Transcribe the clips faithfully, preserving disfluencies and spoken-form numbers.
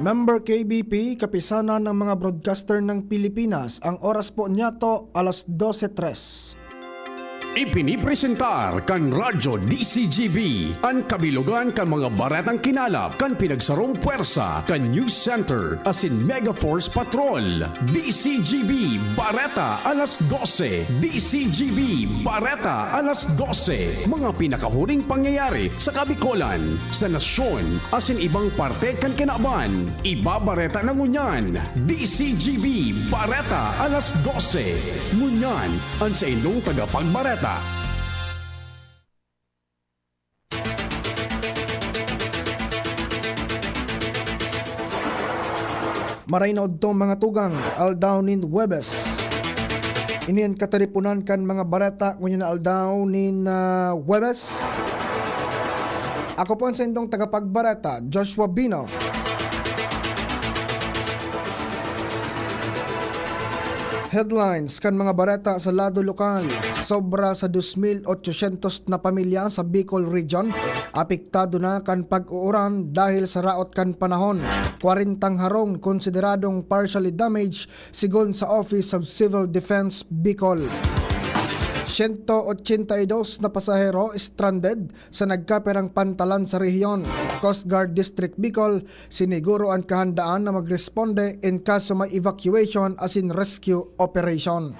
Member K B P, Kapisanan ng mga Broadcaster ng Pilipinas, ang oras po niyato, alas dose tres. Ipinipresentar kan Radyo D C G B an kabilogan kan mga baretang kinalap kan pinagsarong pwersa kan News Center asin Mega Force Patrol. D C G B Bareta alas dose. D C G B Bareta alas dose. Mga pinakahuring pangyayari sa Kabikolan, sa nasyon, asin ibang parte kan kinaban. Ibabareta na ngunyan, D C G B Bareta alas dose. Ngunyan, an saindong tagapagbareta. Maray na udto, mga tugang, aldaw nin Huwebes. Ini an katiriponan kan mga bareta ngunyan na aldaw nin, ah, Huwebes. Ako po an saindong tagapagbareta, Joshua Bino. Headlines kan mga bareta sa lado lokal. Sobra sa dos mil otsosyentos na pamilya sa Bicol Region apektado na kan pag-uuran dahil sa raot kan panahon. Kwarentang harong konsideradong partially damaged, sigon sa Office of Civil Defense Bicol. Siyento otsenta y dos na pasahero stranded sa nagkapirang pantalan sa rehiyon. Coast Guard District Bicol, siniguro an kahandaan na magresponde in kaso may evacuation asin rescue operation.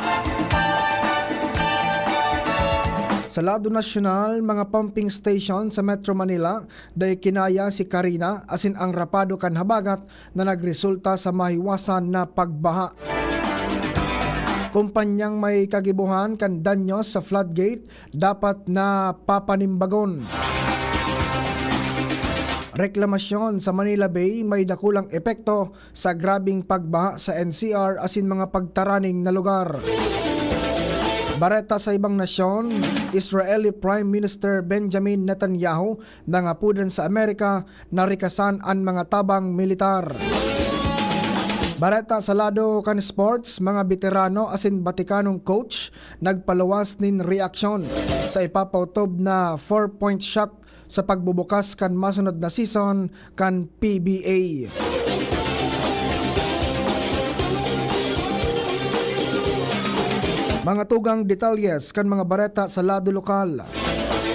Sa lado nasyonal, mga pumping station sa Metro Manila, dai kinaya si Carina asin ang rapado kan habagat na nagresulta sa mahiwasan na pagbaha. Kumpanyang may kagibohan kan danyos sa floodgate dapat na papanimbagon. Reklamasyon sa Manila Bay may dakulang epekto sa grabeng pagbaha sa N C R asin mga pagtaraning na lugar. Bareta sa ibang nasyon, Israeli Prime Minister Benjamin Netanyahu nangapodan sa Amerika na rikasan an mga tabang militar. Bareta sa lado kan sports, mga beterano asin Batikanong coach nagpaluwas nin reaksyon sa ipapautob na four-point shot sa pagbubukas kan masunod na season kan P B A. Mga tugang detalyes kan mga bareta sa lado lokal.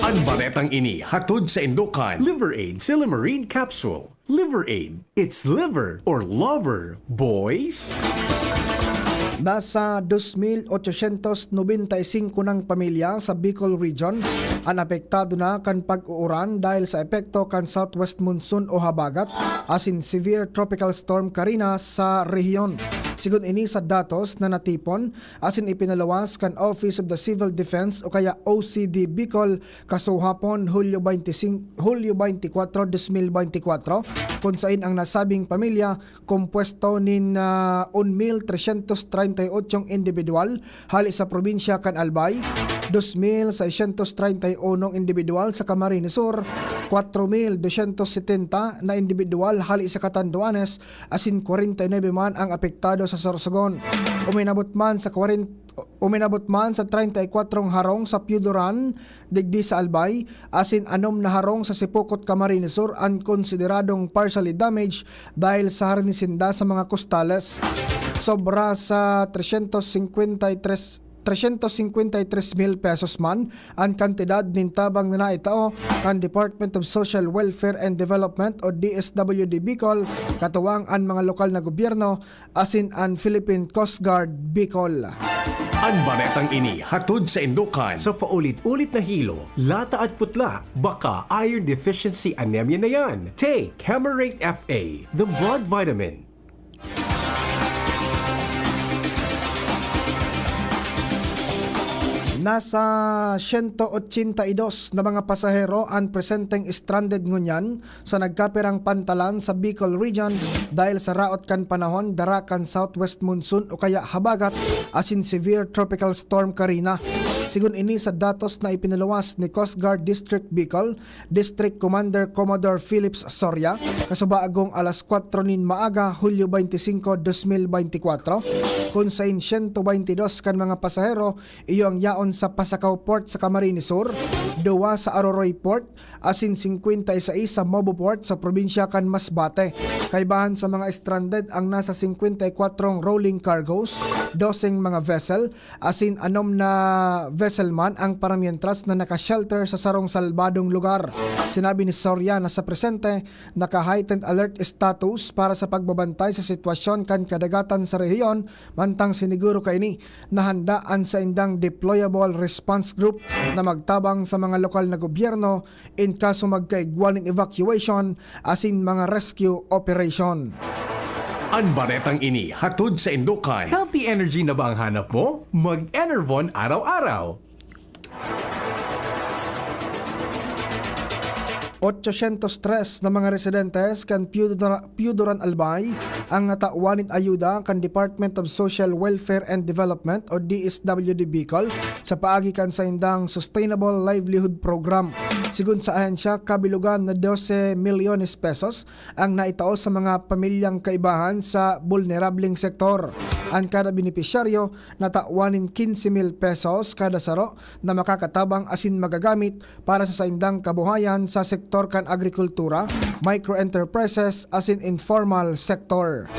An baretang ini hatod saindo kan Liver Aid Silymarin Capsule. Liver Aid. It's liver or lover, boys. Nasa dos mil otsosyentos nobenta y singko nang pamilya sa Bicol Region an apektado na kan pag-uuran dahil sa epekto kan southwest monsoon o habagat asin severe tropical storm Carina sa rehiyon. Sigon ini sa datos na natipon asin ipinaluwas kan Office of the Civil Defense o kaya O C D Bicol, kasuhapon, Hulyo twenty-five, Hulyo twenty-four, dos mil twenty-four, kun sain ang nasabing pamilya kompuesto nin, ah, un mil tresyentos treinta y ocho individual hali sa probinsya kan Albay, dos mil seiscientos treinta y uno individual sa Camarines Sur, kwatro mil dosyentos setenta na individual hali sa Catanduanes, asin kwarenta y nuebe man ang apektado sa Sorsogon. Uminabot man sa kwarenta, uminabot man sa treinta y kwatro harong sa Piyuduran, digdi sa Albay, asin anom na harong sa Sipocot, Camarines Sur, an konsideradong partially damaged dahil sa harani sinda sa mga kostales. Sobra sa tresyentos singkwenta y tres, tresyentos singkwenta y tres mil pesos man an kantidad nin tabang na naitao kan Department of Social Welfare and Development o D S W D Bicol, katuwang an mga lokal na gobyerno, asin an Philippine Coast Guard Bicol. An baretang ini hatod saindo kan sa paulit-ulit na hilo, lata at putla, baka iron deficiency anemia na yan. Take Camarate F A, the blood vitamin. Nasa siyento otsenta y dos na mga pasahero an presenteng stranded ngunyan sa nagkapirang pantalan sa Bicol Region dahil sa raot kan panahon, dara kan southwest monsoon o kaya habagat asin severe tropical storm Carina. Sigon ini sa datos na ipinaluwas ni Coast Guard District Bicol, District Commander Commodore Philips Soria, kasubaagong alas kwatro nin maaga, Hulyo twenty-five, dos mil twenty-four, kun sain siyento baintidos kan mga pasahero iyo ang yaon sa Pasacao Port sa Camarines Sur, duwa sa Aroroy Port, asin singkwenta y seis sa Mobo Port sa probinsya kan Masbate. Kaibahan sa mga stranded ang nasa singkwenta y kwatro rolling cargos, doseng mga vessel, asin anom na vessel man ang paramientras na naka-shelter sa sarong salbadong lugar. Sinabi ni Soria na sa presente, naka-heightened alert status para sa pagbabantay sa sitwasyon kan kadagatan sa rehiyon, mantang siniguro kaini na handa an saindang deployable response group na magtabang sa mga lokal na gobyerno in kaso magkaigwa nin evacuation asin mga rescue operation. An baretang ini hatod saindo kan Healthy energy na ba ang hanap mo? Mag-Enervon araw-araw. Otsosyentos tres na mga residentes kan Piudora-, Piudoran Albay ang natawan nin ayuda kan Department of Social Welfare and Development o D S W D Bicol sa paagi kan saindang Sustainable Livelihood Program. Sigon sa ahensya, kabilogan na dose milyones pesos ang naitao sa mga pamilyang kaibahan sa bulnerableng sektor. An kada benepisyaryo natawan nin quince mil pesos kada saro na makakatabang asin magagamit para sa saindang kabuhayan sa sektor kan agrikultura, microenterprises asin informal sector.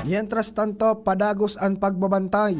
Mientras tanto, padagos an pagbabantay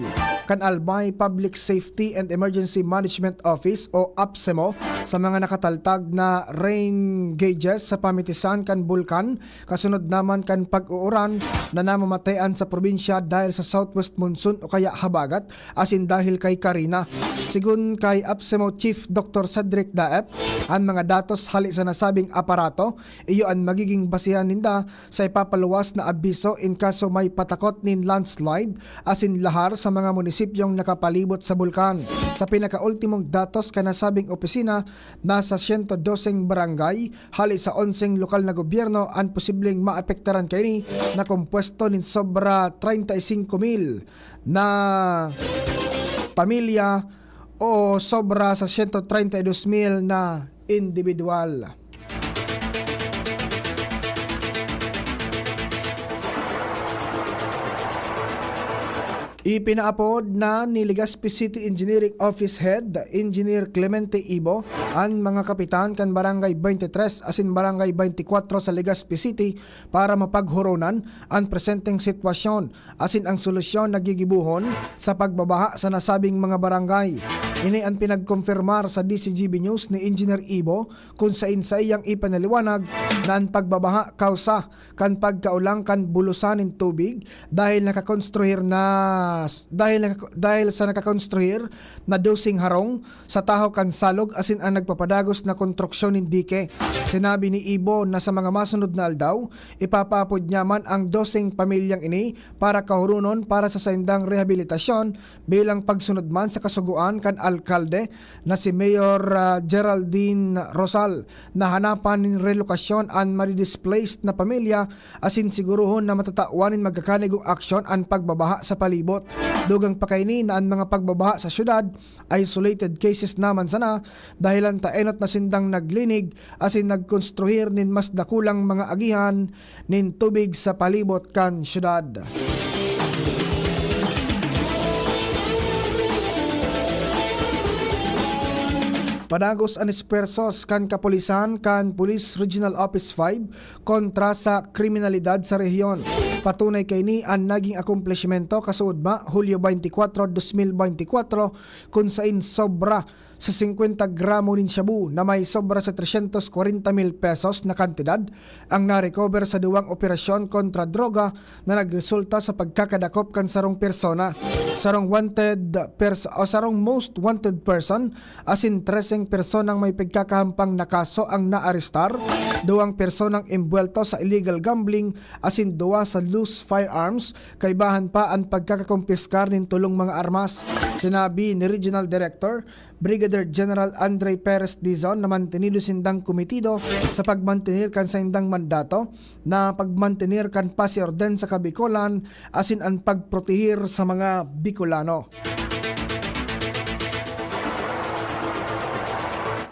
kan Albay Public Safety and Emergency Management Office o APSEMO sa mga nakataltag na rain gauges sa pamitisan kan bulkan, kasunod naman kan pag-uuran na namamatean sa probinsya dahil sa southwest monsoon o kaya habagat, asin dahil kay Karina. Sigon kay APSEMO Chief Doctor Cedric Daep, an mga datos hali sa nasabing aparato, iyo an magiging basehan ninda sa ipapaluwas na abiso in kaso may patakot nin landslide asin lahar sa mga munisipyong nakapalibot sa bulkan. Sa pinakaultimong datos kan nasabing opisina, nasa siyento doseng barangay hali sa onseng lokal na gobyerno an posibleng maapektaran kaini na kompuesto nin sobra treinta y cinco mil na pamilya o sobra sa siyento treinta y dos mil na indibidwal. Ipinaapod na ni Legazpi City Engineering Office Head Engineer Clemente Ibo an mga kapitan kan Barangay twenty-three asin Barangay twenty-four sa Legazpi City para mapaghoronan an presenteng sitwasyon asin ang solusyon na gigibohon sa pagbabaha sa nasabing mga barangay. Ini an pinagkompirmar sa D C G B News ni Engineer Ibo, kun sain saiyang ipinaliwanag na an pagbabaha kawsa kan pagkaolang kan bulusan nin tubig dahil nakakonstruhir na, dahil naka-, dahil sa nakakonstruhir na doseng harong sa tahaw kan salog asin ang nagpapadagos na konstruksyon nin dike. Sinabi ni Ibo na sa mga masunod na aldaw, ipapaapod niya man ang doseng pamilyang ini para kahoronon para sa saindang rehabilitasyon bilang pagsunod man sa kasugoan kan alkalde na si Mayor, ah, Geraldine Rosal na hanapan nin relokasyon an madidisplaced na pamilya asin sigurohon na matatawan nin magkakanigong aksyon an pagbabaha sa palibot. Dugang pa kaini na an mga pagbabaha sa syudad isolated cases naman sana, dahelan ta enot na sindang naglinig asin nagkonstruhir nin mas dakulang mga agihan nin tubig sa palibot kan syudad. Padagos an espuwersos kan kapulisan kan Police Regional Office five kontra sa kriminalidad sa rehiyon. Patunay kaini an naging akomplishmento kasuodma, Hulyo twenty-four, dos mil beintikwatro, kun sain sobra sa singkwenta gramo nin shabu na may sobra sa tresyentos kwarenta mil pesos na kantidad ang na-recover sa duwang operasyon kontra droga na nagresulta sa pagkakadakop kan sarong persona. Sarong wanted pers-, o sarong most wanted person asin treseng personang may pagkakahampang na kaso ang naarestar, duwang personang embuwelto sa illegal gambling asin duwa sa loose firearms, kaibahan pa an pagkakakompiskar nin tolong mga armas. Sinabi ni Regional Director Brigadier General Andre Perez Dizon na mantenido sindang kometido sa pagmantener kan saindang mandato na pagmantener kan paz y orden sa Kabikolan asin an pagprotehir sa mga Bicolano.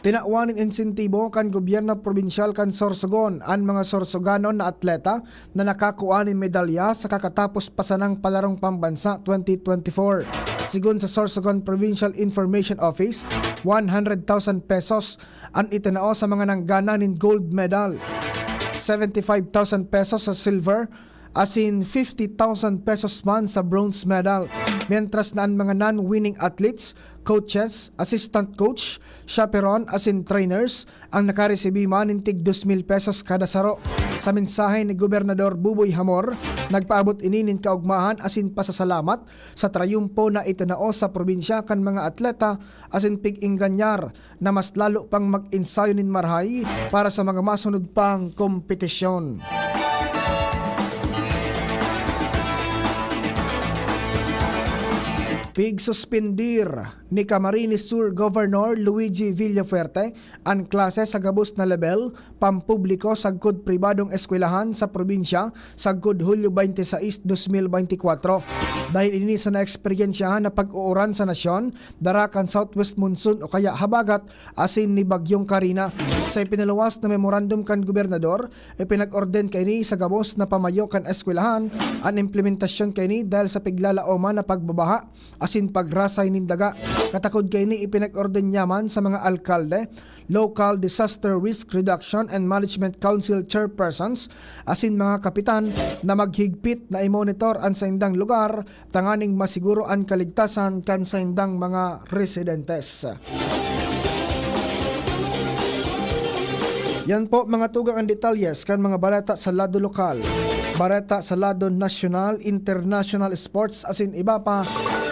Tinawan nin insentibo kan gobyerno probinsyal kan Sorsogon an mga Sorsoganon na atleta na nakakua nin medalya sa kakatapos pa sanang Palarong Pambansa twenty twenty-four. Sigon sa Sorsogon Provincial Information Office, one hundred thousand pesos an itinao sa mga nanggana nin gold medal, seventy-five thousand pesos sa silver, asin fifty thousand pesos man sa bronze medal, mientras na an mga non-winning athletes, coaches, assistant coach, chaperone, asin trainers ang nakaresibi man nin tig dos mil pesos kada saro. Sa mensahe ni Gobernador Buboy Hamor, nagpaabot ini nin kaogmahan asin pasasalamat sa trayumpo na itinao sa probinsya kan mga atleta asin pig-ingganyar na mas lalo pang mag-ensayo nin marahay para sa mga masunod pang kompetisyon. Pigsuspendir ni Camarines Sur Governor Luigi Villafuerte an klase sa gabos na lebel, pampubliko sagkod pribadong eskwelahan sa probinsya sagkod Hulyo twenty-six, dos mil bente kwatro. Dahil ini sa naeksperyensyahan na pag-uuran sa nasyon, dara kan southwest monsoon o kaya habagat asin ni Bagyong Karina. Sa ipinaluwas na memorandum kan gobernador, ipinag-orden kaini sa gabos na pamayo kan eskwelahan an implementasyon kaini dahil sa piglalaoman na pagbabaha asin pagrasay nin daga. Katakod kaini, ipinag-orden niya man sa mga alkalde, Local Disaster Risk Reduction and Management Council chairpersons asin mga kapitan na maghigpit na i-monitor an saindang lugar tanganing masiguro an kaligtasan kan saindang mga residentes. Yan po, mga tugang, ang detalyes kan mga baleta sa lado lokal, baleta sa lado nasyonal, international, sports, asin iba pa,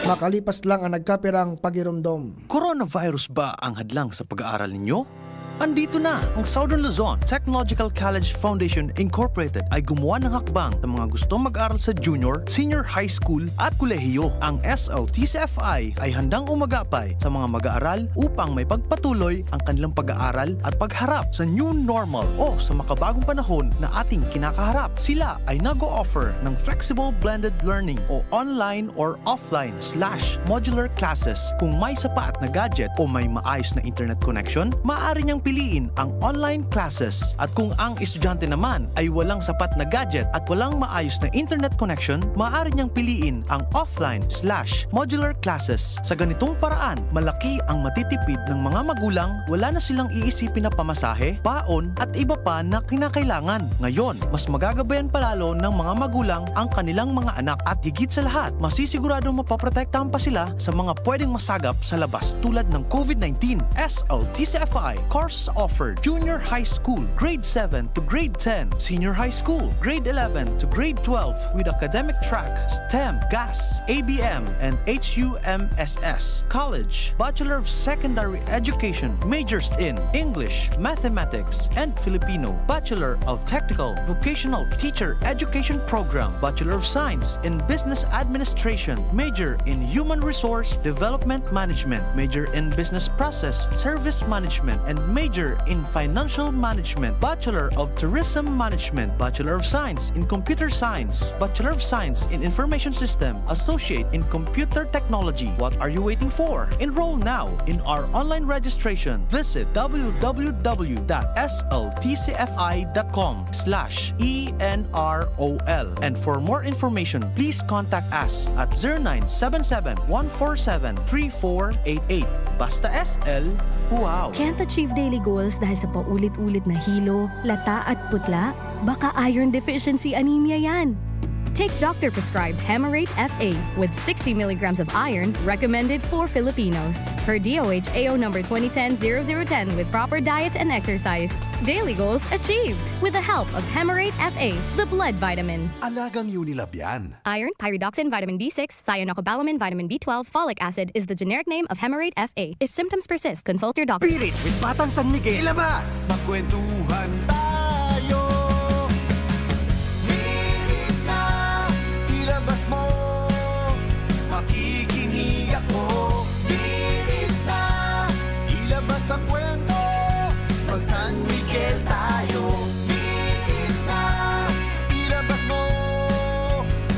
makalipas lang ang nagkapirang pagiromdom. Coronavirus ba ang hadlang sa pag-aaral ninyo? Andito na! Ang Southern Luzon Technological College Foundation Incorporated ay gumawa ng hakbang sa mga gustong mag-aral sa junior, senior high school at kolehiyo. Ang S L T C F I ay handang umagapay sa mga mag-aaral upang maipagpatuloy ang kanilang pag-aaral at pagharap sa new normal o sa makabagong panahon na ating kinakaharap. Sila ay nag-o-offer ng flexible blended learning o online or offline slash modular classes. Kung may sapat na gadget o may maayos na internet connection, maaari niyang piliin ang online classes. At kung ang estudyante naman ay walang sapat na gadget at walang maayos na internet connection, maaari niyang piliin ang offline slash modular classes. Sa ganitong paraan, malaki ang matitipid ng mga magulang, wala na silang iisipin na pamasahe, baon, at iba pa na kinakailangan. Ngayon, mas magagabayan pa lalo ng mga magulang ang kanilang mga anak at higit sa lahat, masisiguradong mapoprotektahan pa sila sa mga pwedeng masagap sa labas tulad ng COVID nineteen. S L T C F I course offered: junior high school, grade seven to grade ten, senior high school, grade eleven to grade twelve, with academic track, STEM, GAS, A B M, and H U M S S. College, Bachelor of Secondary Education, majors in English, Mathematics, and Filipino, Bachelor of Technical Vocational Teacher Education Program, Bachelor of Science in Business Administration, major in Human Resource Development Management, major in Business Process Service Management, and major in Financial Management, Bachelor of Tourism Management, Bachelor of Science in Computer Science, Bachelor of Science in Information System, Associate in Computer Technology. What are you waiting for? Enroll now in our online registration. Visit w w w dot s l t c f i dot com slash e n r o l. And for more information, please contact us at zero nine seven seven, one four seven, three four eight eight. Basta S L, wow! Can't achieve daily goals dahil sa paulit-ulit na hilo, lata at putla? Baka iron deficiency anemia yan. Take doctor-prescribed Hemarate F A with sixty milligrams of iron, recommended for Filipinos. Per D O H A O number twenty ten zero zero ten, with proper diet and exercise. Daily goals achieved with the help of Hemarate F A, the blood vitamin. Alagang Unilab yan. Iron, pyridoxine, vitamin B six, cyanocobalamin, vitamin B twelve, folic acid is the generic name of Hemarate F A. If symptoms persist, consult your doctor. Pirit with Batang San Miguel. Ilabas! Magkwentuhan tayo. Pirit na, ilabas mo. Makikinig ako. Pirit na, ilabas ang kwento. Mag-San Miguel tayo. Pirit na, ilabas mo.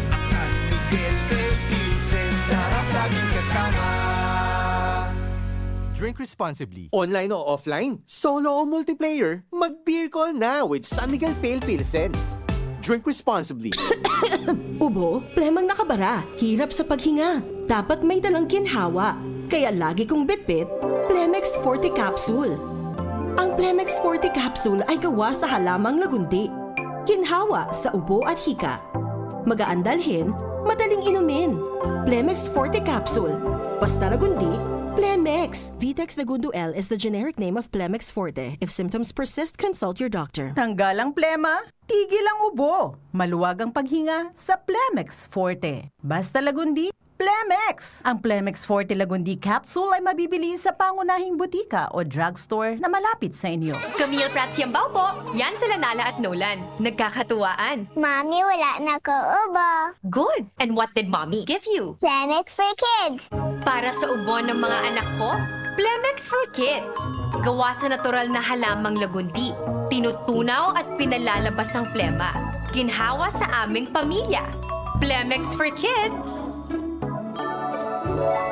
San Miguel Philippines, sarap laging kasama. Drink Responsibly. Online o offline, solo o multiplayer, mag-beer call na with San Miguel Pale Pilsen. Drink responsibly. Ubo, plemang nakabara, hirap sa paghinga. Dapat may dalang ginhawa. Kaya lagi kong bitbit, Plemex Forte Capsule. Ang Plemex Forte Capsule ay gawa sa halamang lagundi. Ginhawa sa ubo at hika. Magaan dalhin, madaling inumin. Plemex Forte Capsule. Basta lagundi, Plemex. Vitex Lagundo L is the generic name of Plemex Forte. If symptoms persist, consult your doctor. Tanggal ang plema, tigil ang ubo. Maluwag ang paghinga sa Plemex Forte. Basta lagundi, Plemex! Ang Plemex Forte Lagundi Capsule ay mabibili sa pangunahing butika o drugstore na malapit sa inyo. Camille Prats Yambao po. Yan sila Nala at Nolan. Nagkakatuwaan. Mami, wala na ko ubo. Good! And what did mommy give you? Plemex for kids. Para sa ubo ng mga anak ko, Plemex for Kids. Gawa sa natural na halamang lagundi. Tinutunaw at pinalalabas ang plema. Ginhawa sa aming pamilya. Plemex for Kids.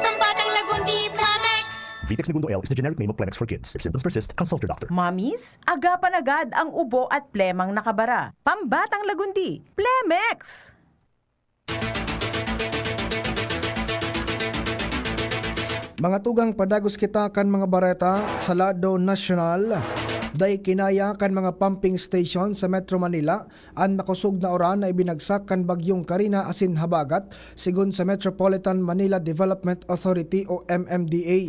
Ang batang lagundi, Plemex! Vitex Negundo L is the generic name of Plemex for kids. If symptoms persist, consult your doctor. Mommies, agapan agad ang ubo at plemang nakabara. Pambatang lagundi, Plemex! Mga tugang, padagos kita kan mga bareta sa lado nasyonal. Dai kinaya kan mga pumping station sa Metro Manila an makosog na uran na ibinagsak kan Bagyong Karina asin habagat, sigon sa Metropolitan Manila Development Authority o M M D A.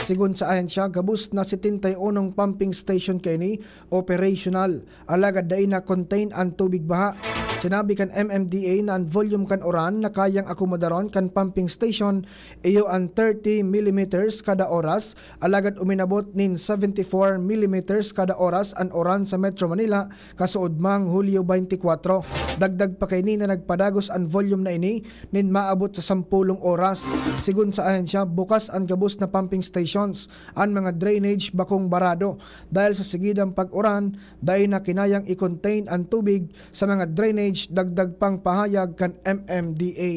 Sigon sa ahensya, gabos na setenta y unong pumping station kaini operational, alagad dai na-contain an tubig baha. Sinabi kan M M D A na an volume kan uran na kayang akomodaron kan pumping station iyo an thirty millimeters kada oras, alagad uminabot nin seventy-four millimeters kada oras an uran sa Metro Manila kasuodmang Hulyo twenty-four. Dagdag pa kaini na nagpadagos an volume na ini nin maabot sa sampolong oras. Sigon sa ahensya, bukas an gabos na pumping stations. An mga drainage bakong barado. Dahil sa sigidang pag-uran, dai na kinayang i-contain an tubig sa mga drainage, dagdag pang pahayag kan M M D A.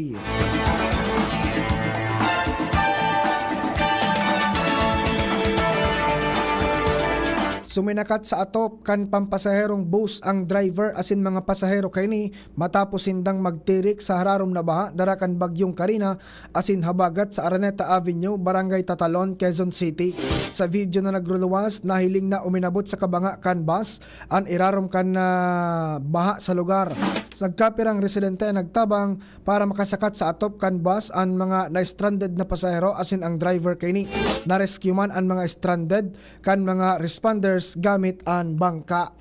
Suminakat sa atop kan pampasaherong bus ang driver asin mga pasahero kaini matapos sindang magtirik sa hararom na baha dara kan Bagyong Karina asin habagat sa Araneta Avenue, Barangay Tatalon, Quezon City. Sa video na nagruluwas, nahiling na uminabot sa kabanga kan bus an irarom kan, ah, baha sa lugar. Nagkapirang residente ang nagtabang para makasakat sa atop kan bus an mga na-stranded na pasahero asin ang driver kaini. Na-rescue man an mga stranded kan mga responders gamit an bangka.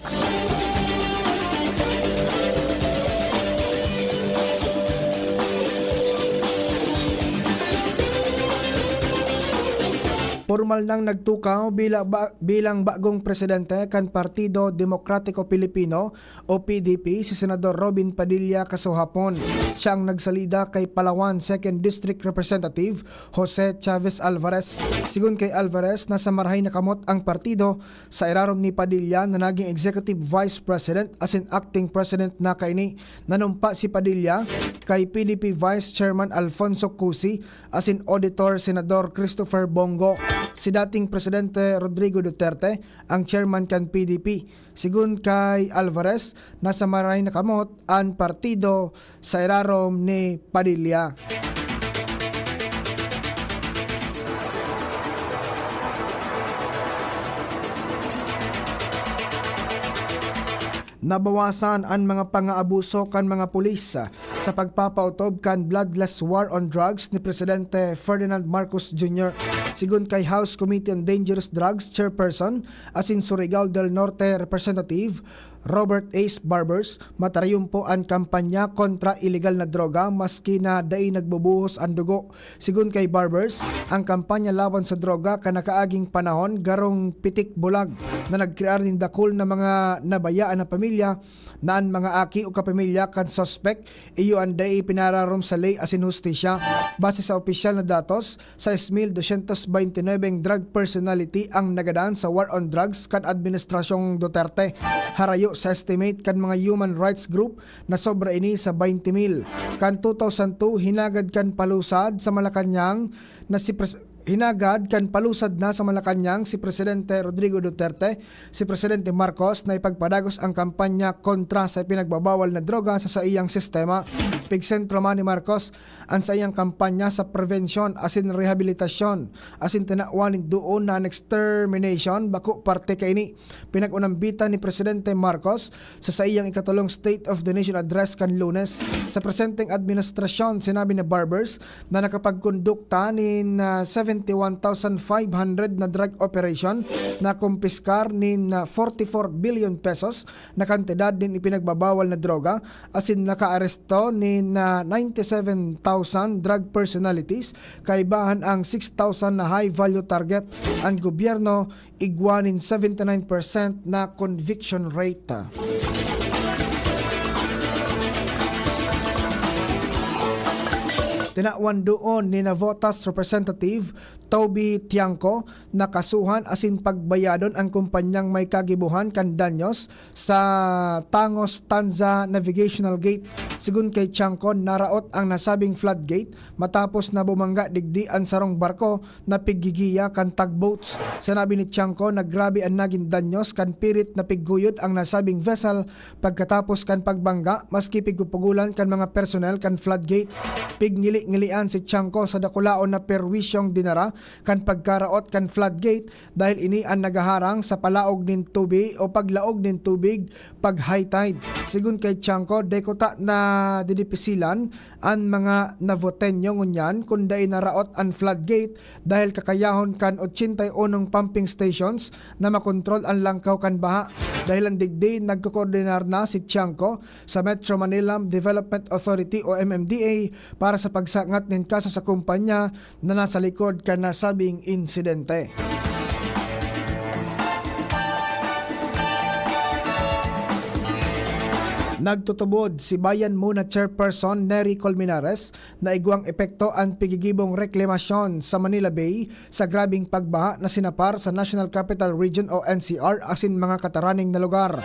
Pormal nang nagtukaw bila ba, bilang bagong presidente kan Partido Demokratiko Pilipino o P D P si Senador Robin Padilla kasuhapon. Siya ang nagsalida kay Palawan Second District Representative Jose Chavez Alvarez. Sigon kay Alvarez, nasa marahay na kamot ang partido sa irarom ni Padilla na naging Executive Vice President asin Acting President na kaini. Nanumpa si Padilla kay P D P Vice Chairman Alfonso Cusi asin Auditor Senador Christopher Bong Go. Si dating Presidente Rodrigo Duterte ang chairman kan P D P. Sigon kay Alvarez, nasa marahay na kamot an partido sa irarom ni Padilla. Nabawasan an mga pangaabuso kan mga pulis sa pagpapautob kan bloodless war on drugs ni Presidente Ferdinand Marcos Junior. Sigon kay House Committee on Dangerous Drugs Chairperson asin Surigao del Norte Representative Robert Ace Barbers, matarayumpo an kampanya kontra ilegal na droga maski na dai nagbubuhos an dugo. Sigon kay Barbers, ang kampanya laban sa droga kan nakaaging panahon garong pitik bulag na nagkrear nin dakul na mga nabayaan na pamilya na an mga aki o kapamilya kan suspek iyo an dai ipinararom sa ley asin hustisya. Base sa opisyal na datos, sais mil dosyentos baynte nuebeng drug personality ang nagadan sa war on drugs kan Administrasyong Duterte. Harayo sa estimate kan mga human rights group na sobra ini sa baynte mil. Kan two thousand two, hinagad kan palusad sa Malacañang na si Pres-, hinagad kan palusad na sa Malacañang si Presidente Rodrigo Duterte, si Presidente Marcos na ipagpadagos ang kampanya kontra sa ipinagbabawal na droga sa saiyang sistema. Pigsentro man ni Marcos an saiyang kampanya sa prevensyon asin rehabilitasyon, asin tinawan nin duon na an extermination bako parte kaini. Pinag-unambitan ni Presidente Marcos sa saiyang ikatolong State of the Nation Address kan Lunes. Sa presenteng administrasyon, sinabi ni Barbers na nakapagkondukta nin, ah, seventy one thousand five hundred na drug operation, nakumpiskar nin, ah, forty four billion pesos na kantidad nin ipinagbabawal na droga, asin nakaaresto nin, ah, ninety seven thousand drug personalities, kaibahan ang six thousand na high-value target. An gobyerno igwa nin seventy nine percent na conviction rate. Tinawan doon ni Navotas Representative Toby Tiangco na kasuhan asin pagbayadon ang kumpanyang may kagibohan kan danyos sa Tangos Tanza Navigational Gate. Sigon kay Tiangco, naraot ang nasabing floodgate matapos na bumangga digdi an sarong barko na piggigiya kan tugboats. Sinabi ni Tiangco na grabe an nagin danyos kan pirit na pigguyod ang nasabing vessel pagkatapos kan pagbangga, maski pigpupugolan kan mga personnel kan floodgate. Pigngili-ngilian si Tiangco sa dakulaon na perwisyong dinara kan pagkaraot kan floodgate, dahil ini an nagaharang sa palaog nin tubig o paglaog nin tubig pag high tide. Sigon kay Tiangco, dai kuta nadidipisilan an mga Navoteño ngunyan kun dai naraot an floodgate, dahil kakayahon kan ochenta y unong pumping stations na makontrol an langkaw kan baha. Dahilan digdi, nagkokoordinar na si Tiangco sa Metro Manila Development Authority o M M D A para sa pagsangat nin kaso sa kumpanya na nasa likod kan nasabing insidente. Nagtutubod si Bayan Muna Chairperson Nery Colmenares na igwang epekto an pigigibong reklamasyon sa Manila Bay sa grabeng pagbaha na sinapar sa National Capital Region o N C R asin mga kataraning na lugar.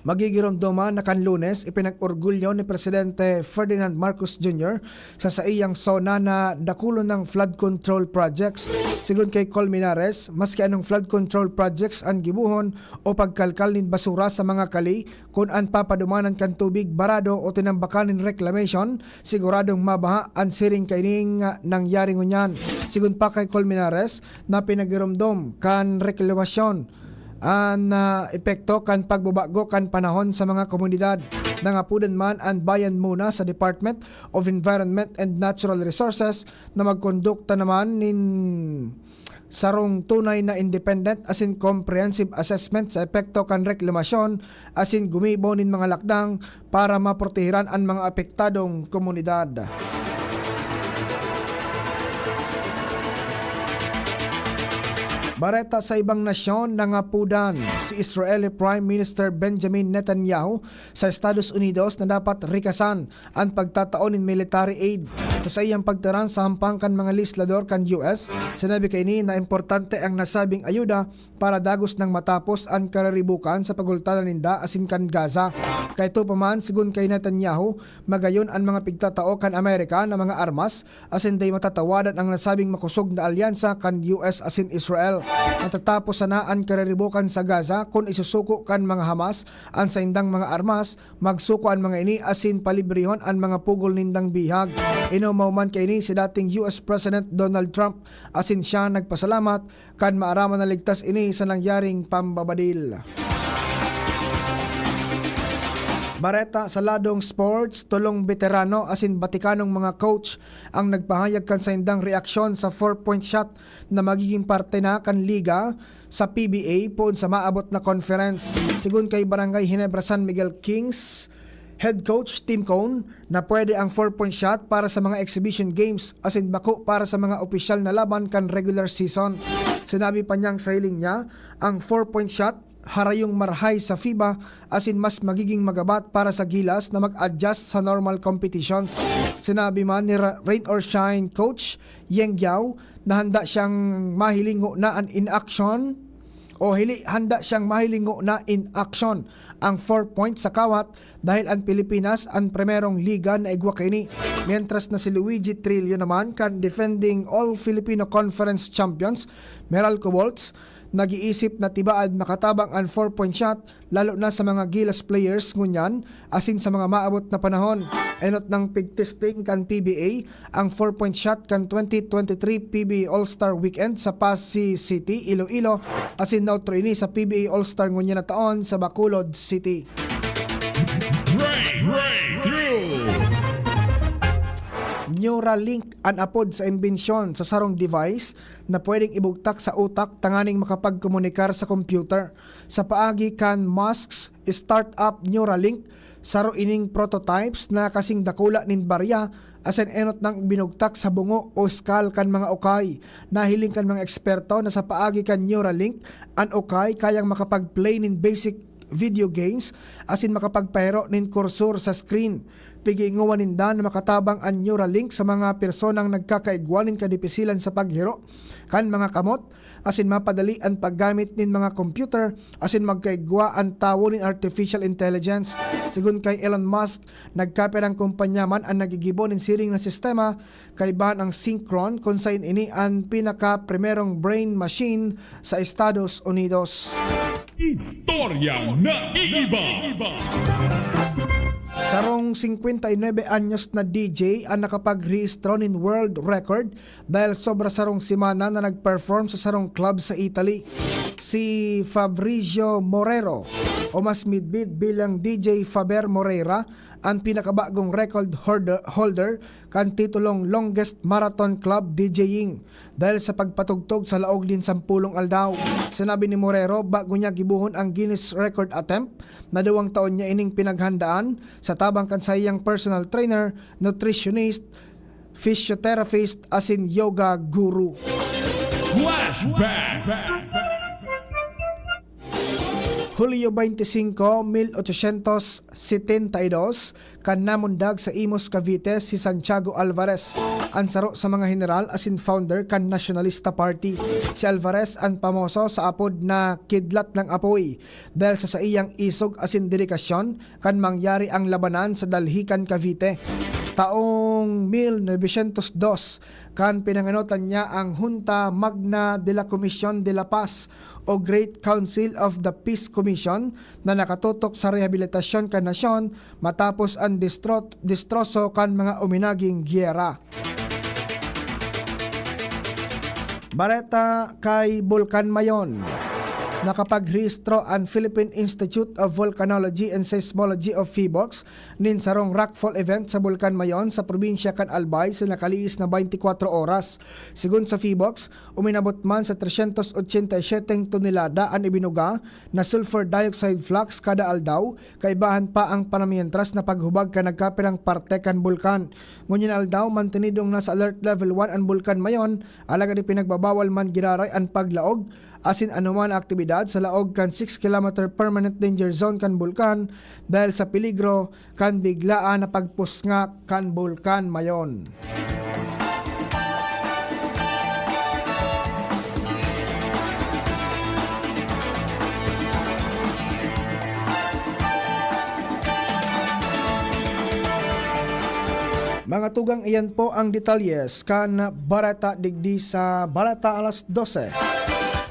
Magigiromdoman na kan Lunes, ipinag-orgulyo ni Presidente Ferdinand Marcos Junior sa saiyang SONA na dakulon ng flood control projects. Sigon kay Colmenares, maski anong flood control projects an gibohon o pagkalkal nin basura sa mga kali, kun an papadumanan kan tubig barado o tinambakan nin reclamation, siguradong mabaha an siring kaining, ah, nangyari ngunyan. Sigon pa kay Colmenares, na pinagiromdom kan reklamasyon an, ah, epekto kan pagbabago kan panahon sa mga komunidad. Nangapodan man an Bayan Muna sa Department of Environment and Natural Resources na magkondukta naman nin sarong tunay na independent asin comprehensive assessment sa epekto kan reklamasyon asin gumibo nin mga lakdang para maprotehiran an mga apektadong komunidad. Bareta sa ibang nasyon, nangapodan si Israeli Prime Minister Benjamin Netanyahu sa Estados Unidos na dapat rikasan an pagtatao nin military aid. Sa saiyang pagtaran sa hampang kan mga legislador kan U S, sinabi kaini na importante ang nasabing ayuda para dagos nang matapos an kariribukan sa pagultanan ninda asin kan Gaza. Kaito pa man, sigon kay Netanyahu, magayon an mga pigtatao kan Amerika na mga armas asin dai matatawadan ang nasabing makosog na alyansa kan U S asin Israel. Matatapos sana an kariribukan sa Gaza kun isusuko kan mga Hamas an saindang mga armas, magsuko an mga ini asin palibrehon an mga pugol nindang bihag. Inomaw man kaini si dating U S President Donald Trump, asin siya nagpasalamat kan maaraman na ligtas ini sa nangyaring pambabadil. Bareta sa ladong sports, tolong beterano asin batikanong mga coach ang nagpahayag kan saindang reaksyon sa four-point shot na magiging parte na kan liga sa P B A poon sa maabot na conference. Sigon kay Barangay Ginebra San Miguel Kings head coach Tim Cone, na pwede ang four-point shot para sa mga exhibition games asin bako para sa mga opisyal na laban kan regular season. Sinabi pa niyang sa hiling niya, ang four-point shot harayong marahay sa FIBA asin mas magiging magabat para sa gilas na mag-adjust sa normal competitions. Sinabi man ni Ra-, Rain or Shine coach Yeng Guiao na handa siyang mahiling ngunyan in action o hili, handa siyang mahiling ngona in action. Ang four points sa kawat dahil an Pilipinas an primerong liga na igwa kaini, mientras na si Luigi Trillo naman kan defending All Filipino Conference champions, Meralco Bolts, nag-iisip na tibaad makatabang an four-point shot, lalo na sa mga Gilas players ngunyan asin sa mga maabot na panahon. Enot nang pigtesting kan P B A ang four-point shot kan twenty twenty-three P B A All-Star Weekend sa Passi City, Iloilo, asin nautro ini sa P B A All-Star ngunyan na taon sa Bacolod City. Breakthrough! Neuralink an apod sa imbensyon sa sarong device na pwedeng ibugtak sa utak tanganing makapagkomunikar sa computer. Sa paagi kan Musk's startup Neuralink, saro ining prototypes na kasing dakula nin barya asin enot nang binugtak sa bungo o skull kan mga ukay. Nahiling kan mga eksperto na sa paagi kan Neuralink, an ukay kayang makapag-play nin basic video games asin makapagpahiro nin kursor sa screen. Pighihingowa ninda na makatabang an Neuralink sa mga personang nagkakaigwa nin kadipisilan sa paghiro kan mga kamot asin mapadali an paggamit nin mga computer asin magkaigwa an tawo nin artificial intelligence. Sigon kay Elon Musk, nagkapirang kumpanya man an naggigibo nin siring na sistema, kaibahan ang Synchron, kun sain ini an pinakaprimerong brain machine sa Estados Unidos. Istoryang naiiba. Sarong singkwenta y nuebe anyos na D J an nakapagrehistro nin world record dahil sobra sarong semana na nag-perform sa sarong club sa Italy. Si Fabrizio Morero, o mas midbid bilang D J Faber Moreira, an pinakabagong record holder, holder kan titulong Longest Marathon Club DJing dahil sa pagpatugtog sa laog nin sampulong aldaw. Sinabi ni Morero, bago niya gibohon ang Guinness Record attempt na duwang taon niya ining pinaghandaan sa tabang kan saiyang personal trainer, nutritionist, physiotherapist asin yoga guru. Flashback! Hulyo twenty-five, mil ochocientos setenta y dos, kan namundag sa Imus, Cavite si Santiago Alvarez, an saro sa mga heneral asin founder kan Nationalista Party. Si Alvarez an pamoso sa apod na Kidlat ng Apoy dahil sa saiyang isog asin dedikasyon kan mangyari ang labanan sa dalhi kan Cavite. Taong mil novecientos dos, kan pinangenotan niya ang Junta Magna de la Comisión de la Paz o Great Council of the Peace Commission na nakatutok sa rehabilitasyon kan nasyon matapos an distro-, distroso kan mga uminaging giyera. Bareta kay Bulkan Mayon. Nakapagrehistro an Philippine Institute of Volcanology and Seismology o PHIVOLCS nin sarong rockfall event sa Bulkan Mayon sa probinsya kan Albay sa nakaliis na twenty-four oras. Sigon sa PHIVOLCS, uminabot man sa trescientos ochenta y siete tonelada an ibinuga na sulfur dioxide flux kada aldaw, kaibahan pa ang panamientras na paghubag kan nagkapirang parte kan bulkan. Ngunyan aldaw, mantenidong nasa alert level one an Bulkan Mayon, alagad ipinagbabawal man giraray an paglaog asin anoman na aktibidad sa laog kan six kilometer permanent danger zone kan bulkan dahil sa peligro kan biglaan na pagpusngak kan Bulkan Mayon. Mga tugang, iyan po ang detalyes kan bareta digdi sa Bareta Alas Dose.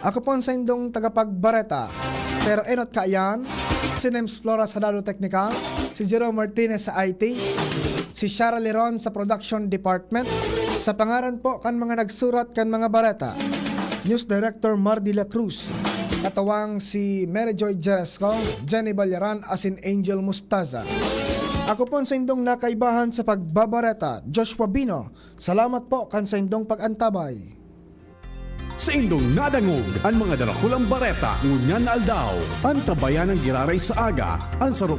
Ako po an saindong tagapagbareta, pero enot kaiyan, si Nems Flora sa lado teknikal, si Jerome Martinez sa I T, si Shara Leron sa production department. Sa pangaran po kan mga nagsurat kan mga bareta, News Director Mar de la Cruz, katuwang si Mary Joy Jeresco, Jenny Ballaran asin Angel Mustaza. Ako po an saindong nakaibahan sa pagbabareta, Joshua Bino. Salamat po kan saindong pag-antabay. Saindong nadangog an mga darakulang bareta ngunyan na aldaw. Antabayan an giraray sa aga, an sarong